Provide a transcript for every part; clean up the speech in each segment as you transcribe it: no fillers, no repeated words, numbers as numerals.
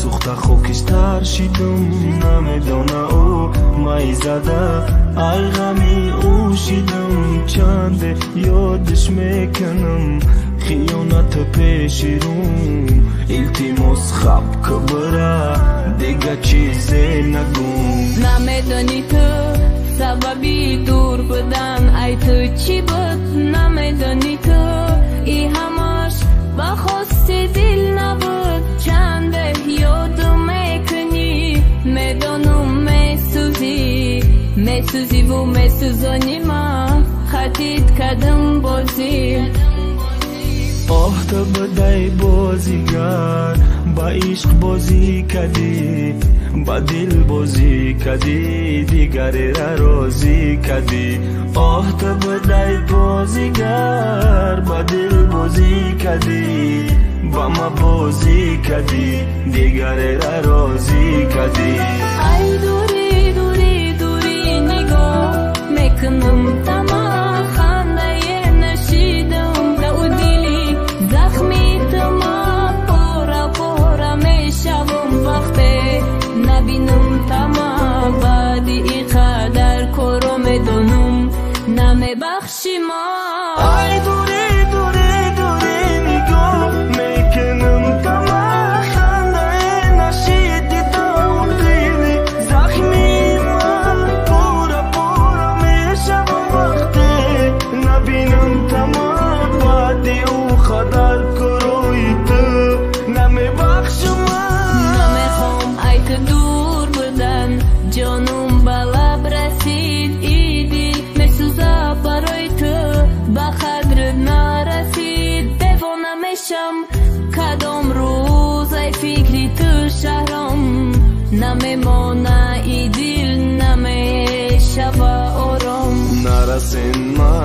Сӯхта хокистар шидам, намедона ӯ май зада. Ай ғами ӯ шидам, чанде ёдаш мекунам. Хиёнат пеши рум, илтимос хаб кибра, дига чизе нагум. Намедонӣ ту сабаби дур будан ай ту чӣ буд? Намедонӣ ту и ҳамаш ба хости дил набуд. Чанде ёдум мекунӣ, медонум месӯзӣ, месӯзиву месӯзонӣ ман хатид кадам бозӣ. Оҳ, ту будай бозигар, ба ишқ бозӣ кадӣ, ба дил бозӣ кадӣ, дигарера розӣ кадӣ. Оҳ, ту будай бозигар, ба дил бозӣ кадӣ, ба ма бозӣ кадӣ, дигарера розӣ кадӣ. Ай дури, дури, дури нигоҳ мекунам тама, хандае нашидам дар дили захми тума. Пора пора мешавам вақте набинам тама. Баъди ин қадар коро медонам, намебахши ма. Ай дури, дури, дури нигоҳ мекунам тама, хандае нашиди дар дили захми ман. Пора пора мешавам вақте набинам тама. Баъди ӯ қадар корои ту намебахши ман. Намехоҳам ай ту дур будан, ҷонум ба лаб расид. И дил месӯза барои ту, ба қадрат нарасид. Девона мешам кадом рӯз ай фикри ту шаҳром. Намемона и дил, намешава ором. Нарасен ма,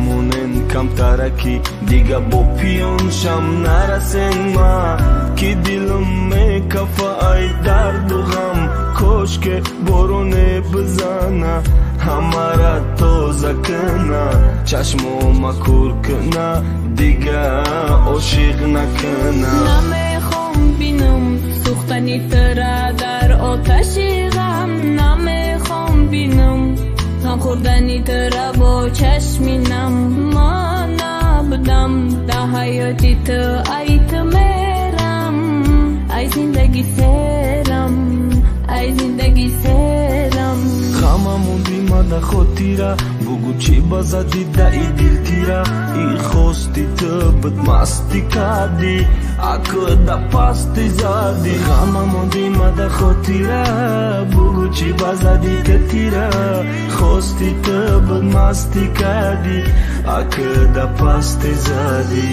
монен камтараки, дига бо пиён шам. Нарасен ма, ки дилам мекафа ай дарду ғам. Кошке бороне бизана, ҳамара тоза кина, чашмома кур кина, дига ошиқ накина. Намехоҳам бинам сӯхтани тура дар оташи ғам. Намехоҳам бинам ғам хӯрдани тура бо чашми нам. Ман набудам дар ҳаёти ту, ай ту мерам, ай зиндагӣ серам, ай зиндагӣ серам. Ғама монди мада хотира, бугӯ чӣ ба зади даи дилтира. И хости ту буд масти кардӣ, акӯ да пасти задӣ. Ғама монди мада хотира, бугӯ чӣ ба зади ту тира. Хости ту буд масти кардӣ, акӯ да пасти задӣ.